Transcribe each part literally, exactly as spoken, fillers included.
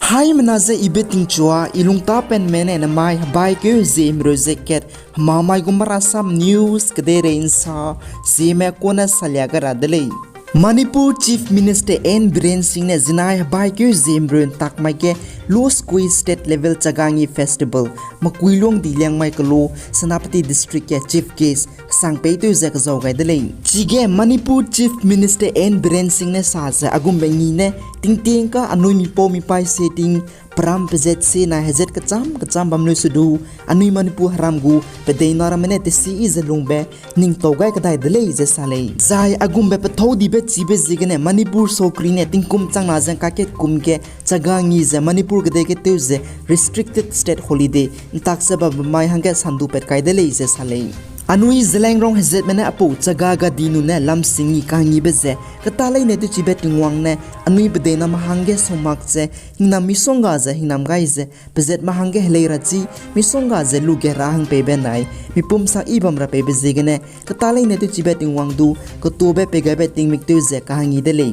Haimena ze ibe tingchua, i lungtapenme ne namai hebaikeu ziemreu ze kat, hemamai gu marasam news kedeirei nsa, zieme kone salia gai ra de lei. Manipur Chief Minister N Biren Singh ne zinai hebaikeu ziemreu ntakmai ge Loskui State Level Chaga Ngi Festival, Makuilongdi Liangmai kelo, Senapati District ge Chief Guest sang peitew ze kezau gai de lei. Chige Manipur Chief Minister N Biren Singh ne sa ze agumbe ngi ne tingting ka anui mipau mipaî setting, peram pezat se nai hezat kecham kecham bam leu se du, anui Manipur heram gu pedeina ramme ne tesi i ze lungbe ningtau gai kedai de lei ze sa lei. Zai agumbe pethâu dibe chibe ziegene Manipur sokri ne tingkum changna ze ngkakat kum ge Chaga Ngi ze Manipur kedei ge tew ze restricted state holiday ntak ze bambe mai hangge sandu pat kai de lei ze sa lei. Anui Zeliangrong hezatme ne apau Chaga Gadi nune lamsing ngi kangibe ze keta leine tewchibe Tingwang ne anui pedeina mahangge saumak ze hingnam misongga ze hingnam gai ze pezat mahangge helei ra chi misongga ze lu ge ra hang peibe nai mipum sak i bam ra peibe ziegene keta leine tewchibe Tingwang du ketobe peigaibe tingmik tew ze kahangi de lei.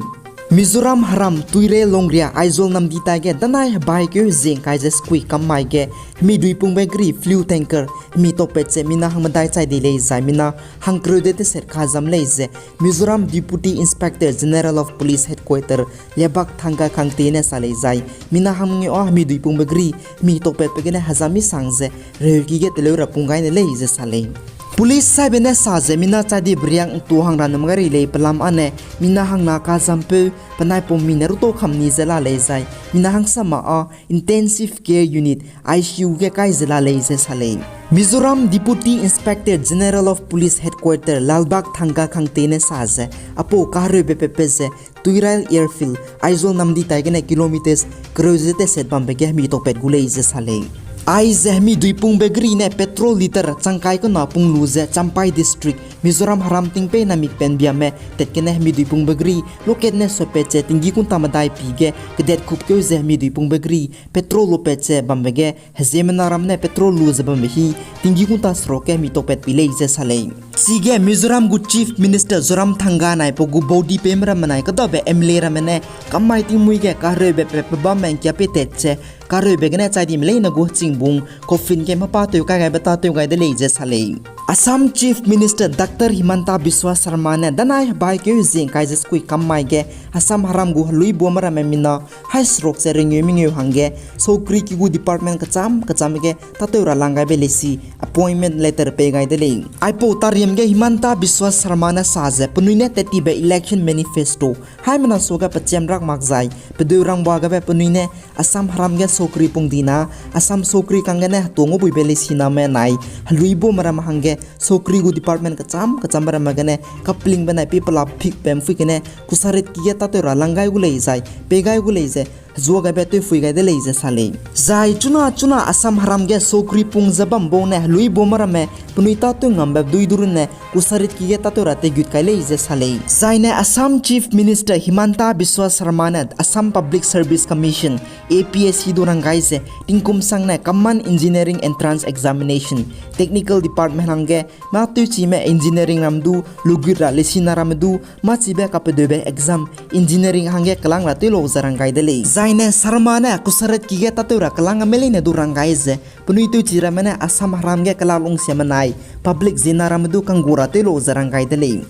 Mizoram heram Tuirel Longria Aizawl namdi tai ge danai hebaikeu hezie ngkai ze sekui kam mai ge hemi duipungbe geri fuel tanker hemi tokpat ze mina hang medai chai di lei zai mina hangkereu de teset kazam lei ze Mizoram Deputy Inspector General of Police Headquarter Liabak Thangga Khangte ne sa lei zai mina hangmengeu â hemi duipungbe geri hemi tokpatbe gene hezam misang ze reheuki ge teleu ra pung gai ne lei ze sa lei. Police saibe ne sa ze mina chai di beriak ntu hang ra num gai rei lei pelam â ne mina hangna kazampeu penai pum mi ne rutau kham ni ze la lei zai mina hangsama â Intensive Care Unit, I C U ge kai ze la lei ze sa lei. Mizoram Deputy Inspector General of Police Headquarter Lalbagh Thangga Khangte ne sa ze, apau kahereube pepe ze Tuirail Airfield, Aizawl namdi tai gene kilometers kereu ze teset bambe ge hemi tokpat gu lei ze sa lei. Aize hemi duipungbe geri ne petrol litre changkai kena pung lu ze Champhai District, Mizoram heram tingpei namik penbiame tat gene hemi duipungbe geri lokat ne suapat ze tinggi kunta medai pi ge kedat kupkeu ze hemi duipungbe geri petrol lupat ze bambe ge heziemena ram ne petrol lu ze bambe hi tinggi kunta seruk ge hemi tokpat pi lei ze sa lei. Chige Mizoram gu Chief Minister Zoramthanga nai pe gu baudi pemramme nai kedabe M L A ramme ne kammai tingmuî ge kahereube pe pe bamme ngkia peitat ze kahereube gene chai dime leine gu hechingbung coffin ge mapa tew kai gaibe tâtew gai de lei ze sa lei. Assam Chief Minister Doctor Himanta Biswa Sarma ne danai hebaikeu hezie ngkai ze sekui kam mai ge Assam heram gu heluibuame ramme mina hai seruk ze rengeu mengeu hangge sokri ki gu department kecham kecham ge tâtew ra lang gaibe leisi appointment letter pei gai de lei. Aipau tariam ge Himanta Biswa Sarma ne sa ze penui ne tat tibe election manifesto haimena suage pechiam rak mak zai pedeu rangba gaibe penui ne Assam heram ge sokri pung dina, Assam sokri kang gene hetuang gu buibe leisiname nai heluibuame ramme hangge sokri gu department kecham kechambe ramme gene kaplingbe nai pi pelap phikbe mpui gene kusarit ki ge tâtew ra lang gai gu lei zai pei gai gu lei ze hezua gaibe tewphui gai de lei ze sa lei. Zai chuna chuna Assam heram ge sokri pung ze bam bau ne heluibuame ramme penui tâtew ngambe dui du runne kusarit ki ge tâtew ra teigut kai lei ze sa lei. Zai ne Assam Chief Minister Himanta Biswa Sarma ne Assam Public Service Commission, A P S C du rang gai ze tingkum sang ne Common Engineering Entrance Examination, Technical Department hangge mâ tewchime engineering ram du lugut ra leisina ramme du mâchibe kapedeube exam engineering hangge kelang ra tewlau ze rang gai de lei. Zai ne Sarma ne kusarit ki ge tâtew ra kelang ame leine du rang gai ze penui tewchi ramme ne Assam heram ge kelak lungsiame nai public ziena ramme du kanggu ra tewlau ze rang gai de lei.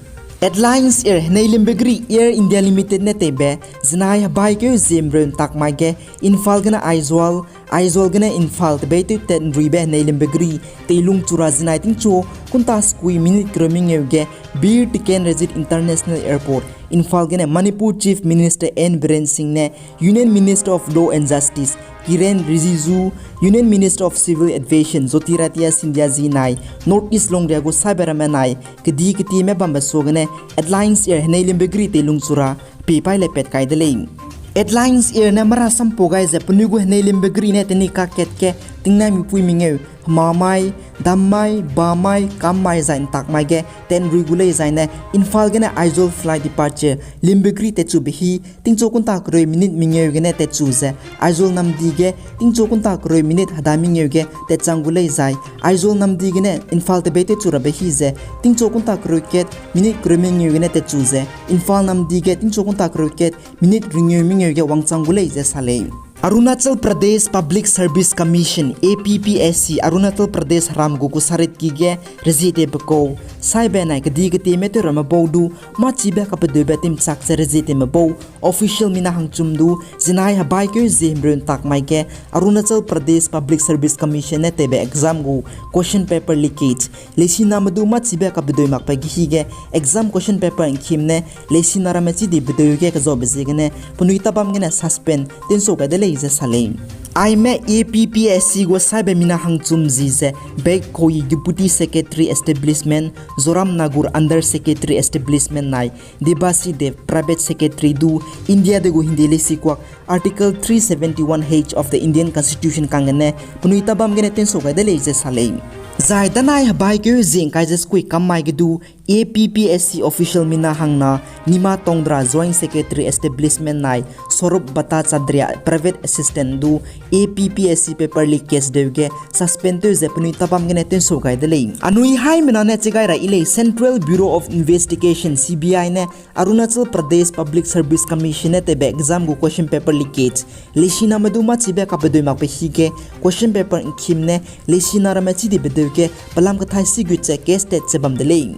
Airlines Air henei limbe geri Air India Limited ne teibe zinai hebaikeu hezie mreu ntak mai ge Imphal gene Aizawl, Aizawl gene Imphal tebeitew tat nruibe henei limbe geri teilung chu ra zinai tingchu kunta sekui minute kereu mengeu ge Bir Tikendrajit International Airport, Imphal gene Manipur Chief Minister N Biren Singh ne Union Minister of Law and Justice Kiren Rijiju, Union Minister of Civil Aviation Jyotiraditya Scindia ji nai North East longria gu saibe ramme nai kedi ketieme bambe suagene Airlines Air henei limbe geri teilung chu ra pie paî le pat kai de lei. Airlines Air ne mara sampau gai ze penui gu henei limbe geri ne teni kakat ge tingnai mipui mengeu, hemamai, dammai, bamai, kammai zai ntak mai ge tat nrui gu lei zai ne Imphal gene Aizawl flight departure limbe geri tatchube hi tingchu kunta kereu minute mengeu gene tatchu ze Aizawl namdi ge tingchu kunta kereu minute hedai mengeu ge tatchang gu lei zai Aizawl namdi gene Imphal tebeitew chu rabe hi ze tingchu kunta kereu kat minute kereu mengeu gene tatchu ze Imphal namdi ge tingchu kunta kereu kat minute rengeu mengeu ge wangchang gu lei ze sa lei. Arunachal Pradesh Public Service Commission, A P P S C, Arunachal Pradesh heram gu kusaritki ge rezietebe kau, saibe nai kedi ketieme tew ramme bau du, mâchibe kapedeube timchak ze rezieteme bau, official mina hangchum du, zinai hebaikeu zie himreu ntak mai ge, Arunachal Pradesh Public Service Commission ne teibe exam gu question paper leakage, leisiname du mâchibe kapedui makbe gehi ge, exam question paper ngkim ne, leisina ramme chî di bedeu ge kezaube ziegene, penui tabam gene suspend tensau gai de lei ze sa lei. Aime A P P S C gu saibe mina hangchum zi ze, Beg Khoyi Deputy Secretary Establishment, Zoram Nagur Under Secretary Establishment nai, Debasi Dev Private Secretary du, India de gu hingde leisi kuak, Article three seventy-one H of the Indian Constitution kanggene, penui tabam gene tensau gai de lei ze sa lei. Zai danai hebaikeu zie ngkai ze skui kam mai ge du, A P P S C official mina hangna, Nima Tongdra Joint Secretary Establishment nai, Swarup Bhattacharya Private Assistant du, A P P S C paper leakage deu ge, suspend tew ze penui tabam gene tensau gai de lei. Anui haimena ne chigai ra i lei Central Bureau of Investigation, C B I ne, Arunachal Pradesh Public Service Commission ne teibe exam gu question paper leakage, leisiname du mâchibe kapedui makbe hi ge, question paper ngkim ne, leisina ramme chî di bedeu ge, pelam kathai sigut ze case tet ze bam de lei.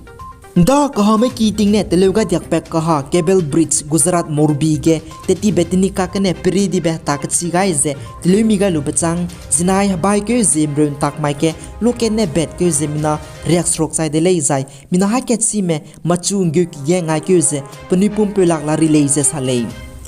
Nda kahame ki ting ne teleu ga diakpek kaha Cable Bridge Gujarat Morbi ge, tetibe teni kakene peri dibe heta kechi gai ze, teleu mi gai lube chang, zinai hebaikeu zie himreu ntak mai ge, luakatne batkeu ze mina riakseruk chai de lei zai, mina hakat sime machu nggeuki ge ngaikeu ze, penui pumpeu lak la ri lei ze sa lei.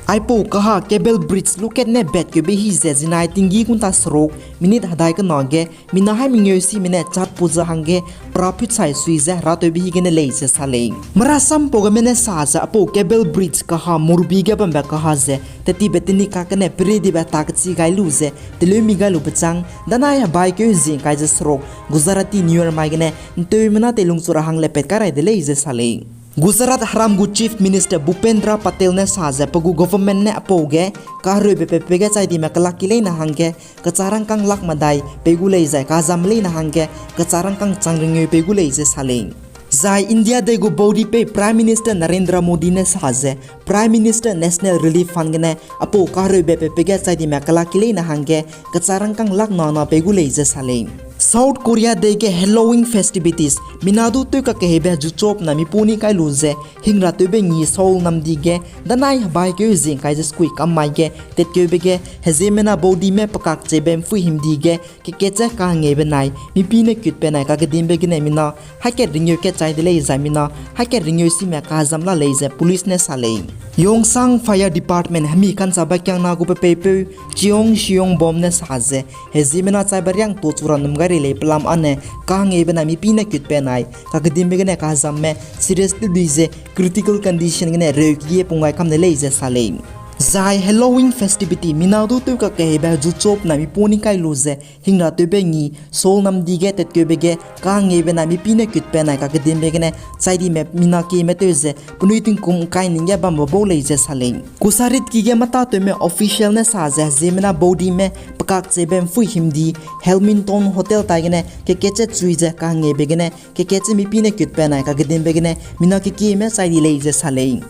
Aipau kaha Cable Bridge luakatne batkeube hi ze zinai tinggi gunta seruk, minute hedai kena ge, mina hai mengeu sime ne chatpu ze hangge, pra phut sai sui ze heratewbe hi gene lei ze sa lei. Marasam pau game ne sa ze apau Cable Bridge kaha Morbi ge bambe kaha ze, tetibe teni kakene peri dibe heta kechi gai lu ze, teleu mi gai lube chang, danai hebaikeu zie ngkai ze seruk, Gujarati New Year mai gene, nteumena teilung chu ra hang le pat kai rai de lei ze sa lei. Gujarat heram gu Chief Minister Bhupendra Patel ne sa ze pe gu government ne apau ge, kahereube pepe ge chai dime kelak ki leine hangge, kecharangkâng lak medai pei gu lei zai kazam leine hangge, kecharangkâng chang ringeu pei gu lei ze sa lei. Zai India dei gu baudipeu Prime Minister Narendra Modi ne sa ze, Prime Minister National Relief Fund gene, apau kahereube pepe ge chai dime kelak ki leine hangge, kecharangkâng lak nana pei gu lei ze sa lei. South Korea dei ge Halloween festivities, mina du tew kakeheibe hezuchop na mipuni kai lu ze, hingra tewbe ngi Seoul namdi ge, danai hebaikeu zie ngkai ze skui kam mai ge, tetkeube ge, heziemena baudime pekak chebe mpui himdi ge, kekat ze kahengeibe nai, mipi ne kutbe nai kakedimbe gene mina, hakat ringeu kat chai de lei zai mina, hakat ringeu sime kazam la lei ze police ne sa lei. Yongsan Fire Department hemi kanchabe kiangna gu pepeipeu, Cheong Shiyong Bom ne sa ze, heziemena chaibe riang to chu ra num gai rei lei pelam ane, kahengeibe nai mipi ne kutbe nai, kakedimbe gene kazamme, serious tew di ze, critical condition gene reuki ge pung gai kam de lei ze sa lei. Zai Halloween festivity, mina du tew kakeheibe hezuchop na mipuni kai lu ze, hingra tewbe ngi, Seoul namdi ge tetkeube ge, kahengeibe nai mipi ne kutbe nai kakedimbe gene, chai dime mina kieme tew ze, penui tingkum ngkai ning ge bambe bau lei ze sa lei. Kusaritki ge matatewme official ne sa ze, ziemmena baudime, pekak chebe mpui himdi, Hamilton Hotel tai gene, kekat ze chui ze, kahengeibe gene, kekat ze mipi ne kutbe nai kakedimbe gene, mina kekieme chai di lei ze sa lei.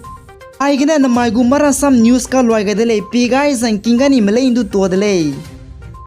Aigene namai gu Marasam News kaluai gai de lei, pi gai zangking ga ni melei ndu tua de lei.